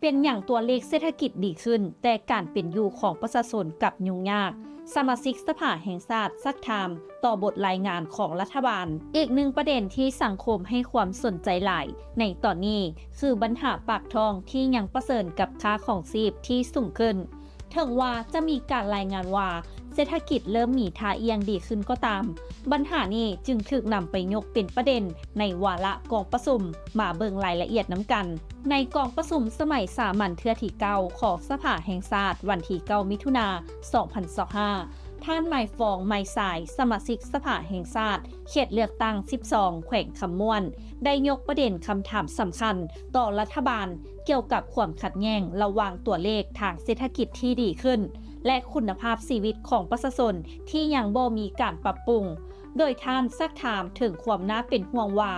ປັນຫຍັງຕົວເລກເສດຖະກິດດີຂຶ້ນ ແຕ່ການເປັນຢູ່ຂອງປະຊາຊົນກັບຫຍຸ້ງຍາກ? ສະມາຊິກສະພາແຫ່ງຊາດຊັກຖາມຕໍ່ບົດລາຍງານຂອງລັດຖະບານ. ອີກໜຶ່ງປະເດັນທີ່ສັງຄົມໃຫ້ຄວາມສົນໃຈຫຼາຍໃນຕອນນີ້ ຄືບັນຫາປາກທ້ອງທີ່ຍັງປະເຊີນກັບຄ່າຄອງຊີບທີ່ສູງຂຶ້ນ. ເຖິງວ່າຈະມີການລາຍງານວ່າເສດຖະກິດເລີ່ມມີທ່າອ່ຽງດີຂຶ້ນກໍຕາມ, ບັນຫານີ້ຈຶ່ງຖືກນຳໄປຍົກເປັນປະເດັນໃນວາລະກອງປະຊຸມ. ມາເບິ່ງລາຍລະອຽດນຳກັນ. ໃນກອງປະຊຸມສະໄໝສາມັນເທື່ອທີເກົ້າຂອງສະພາແຫ່ງຊາດ ວັນທີເກົ້າ ມິຖຸນາ ສອງພັນຊາວຫ້າ, ທ່ານ ໄມຟອງ ໄມຊາຍ ສະມາຊິກສະພາແຫ່ງຊາດ ເຂດເລືອກຕັ້ງສິບສອງ ແຂວງຄຳມ່ວນ ໄດ້ຍົກປະເດັນຄຳຖາມສຳຄັນຕໍ່ລັດຖະບານ ກ່ຽວກັບຄວາມຂັດແຍ່ງລະຫວ່າງຕົວເລກທາງເສດຖະກິດທີ່ດີຂຶ້ນ ແລະ ຄຸນນະພາບຊີວິດຂອງປະຊາຊົນທີ່ຍັງບໍ່ມີການປັບປຸງ, ໂດຍທ່ານຊັກຖາມເຖິງຄວາມໜ້າເປັນຫ່ວງວ່າ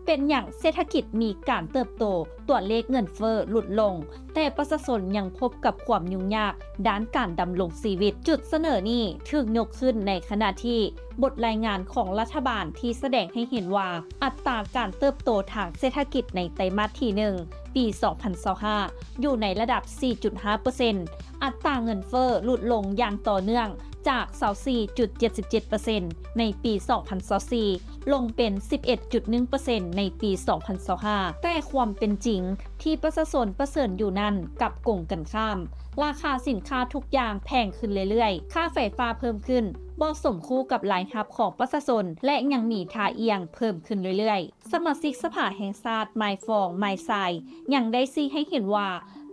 ເປັນຫຍັງເສດຖະກິດມີການເຕີບໂຕ, ຕົວເລກເງິນເຟີ້ຫຼຸດລົງ, ແຕ່ປະຊາຊົນຍັງພົບກັບຄວາມຫຍຸ້ງຍາກດ້ານການດຳລົງຊີວິດ. ຈຸດສະເໜີນີ້ຖືກຍົກຂຶ້ນໃນຂະນະທີ່ບົດລາຍງານຂອງລັດຖະບານທີ່ສະແດງໃຫ້ເຫັນວ່າ ອັດຕາການເຕີບໂຕທາງເສດຖະກິດໃນໄຕມາດທີໜຶ່ງ ປີສອງພັນຊາວຫ້າ ຢູ່ໃນລະດັບສີ່ຈຸດຫ້າເປີເຊັນ, ອັດຕາເງິນເຟີ້ຫຼຸດລົງຢ່າງຕໍ່ເນື່ອງຈາກຊາວສີ່ຈຸດເຈັດສິບເຈັດເປີເຊັນ ໃນປີສອງພັນຊາວສີ່ ລົງເປັນສິບເອັດຈຸດໜຶ່ງເປີເຊັນ ໃນປີສອງພັນຊາວຫ້າ. ແຕ່ຄວາມເປັນຈິງທີ່ປະຊາຊົນປະເຊີນຢູ່ນັ້ນກັບກົງກັນຂ້າມ, ລາຄາສິນຄ້າທຸກຢ່າງແພງຂຶ້ນເລື້ອຍໆ, ຄ່າໄຟຟ້າເພີ່ມຂຶ້ນບໍ່ສົມຄູ່ກັບລາຍຮັບຂອງປະຊາຊົນ ແລະ ຍັງມີທ່າອ່ຽງເພີ່ມຂຶ້ນເລື້ອຍໆ. ສະມາຊິກສະພາແຫ່ງຊາດ ໄມຟອງ ໄມຊາຍ ຍັງໄດ້ຊີ້ໃຫ້ເຫັນວ່າ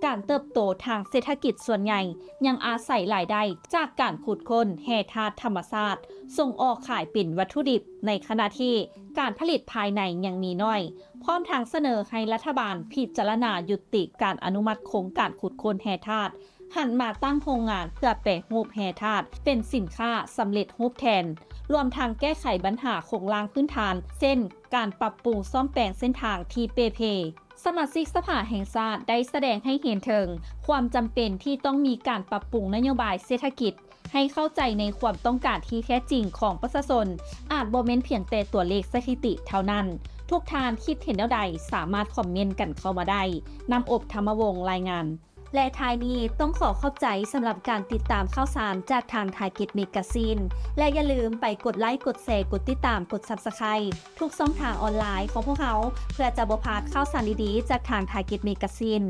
ການເຕີບໂຕທາງເສດຖະກິດສ່ວນໃຫຍ່ຍັງອາໄສລາຍໄດ້ຈາກການຂຸດຄົ້ນແຮ່ທາດທຳມະຊາດ, ສົ່ງອອກຂາຍເປັນວັດຖຸດິບ, ໃນຂະນະທີ່ການຜະລິດພາຍໃນຍັງມີໜ້ອຍ, ພ້ອມທັງສະເໜີໃຫ້ລັດຖະບານພິຈາລະນາຍຸຕິການອະນຸມັດໂຄງການຂຸດຄົ້ນແຮ່ທາດ, ຫັນມາຕັ້ງໂຮງງານເພື່ອແປຮູບແຮ່ທາດເປັນສິນຄ້າສຳເລັດຮູບແທນ, ລວມທັງແກ້ໄຂບັນຫາໂຄງລ່າງພື້ນຖານ ເຊັ່ນ ການປັບປຸງສ້ອມແປງເສັ້ນທາງທີ່ເປ່ເພ. ສະມາຊິກສະພາແຫ່ງຊາດໄດ້ສະແດງໃຫ້ເຫັນເຖິງຄວາມຈຳເປັນທີ່ຕ້ອງມີການປັບປຸງນະໂຍບາຍເສດຖະກິດ ໃຫ້ເຂົ້າໃຈໃນຄວາມຕ້ອງການທີ່ແທ້ຈິງຂອງປະຊາຊົນ, ອາດບໍ່ແມ່ນພຽງແຕ່ຕົວເລກສະຖິຕິເທົ່ານັ້ນ. ທຸກທ່ານຄິດເຫັນແນວໃດ ສາມາດຄອມເມັນກັນເຂົ້າມາໄດ້. ນ້ຳອົບ ທຳມະວົງ ລາຍງານ. ແລະ ທ້າຍນີ້ຕ້ອງຂໍຂອບໃຈສຳລັບການຕິດຕາມຂ່າວສານຈາກທາງ Target Magazine ແລະ ຢ່າລືມໄປກົດໄລ, ກົດແຊ, ກົດຕິດຕາມ, ກົດ Subscribe ທຸກຊ່ອງທາງອອນລາຍຂອງພວກເຮົາ ເພື່ອຈະບໍ່ພາດຂ່າວສານດີໆຈາກທາງ Target Magazine.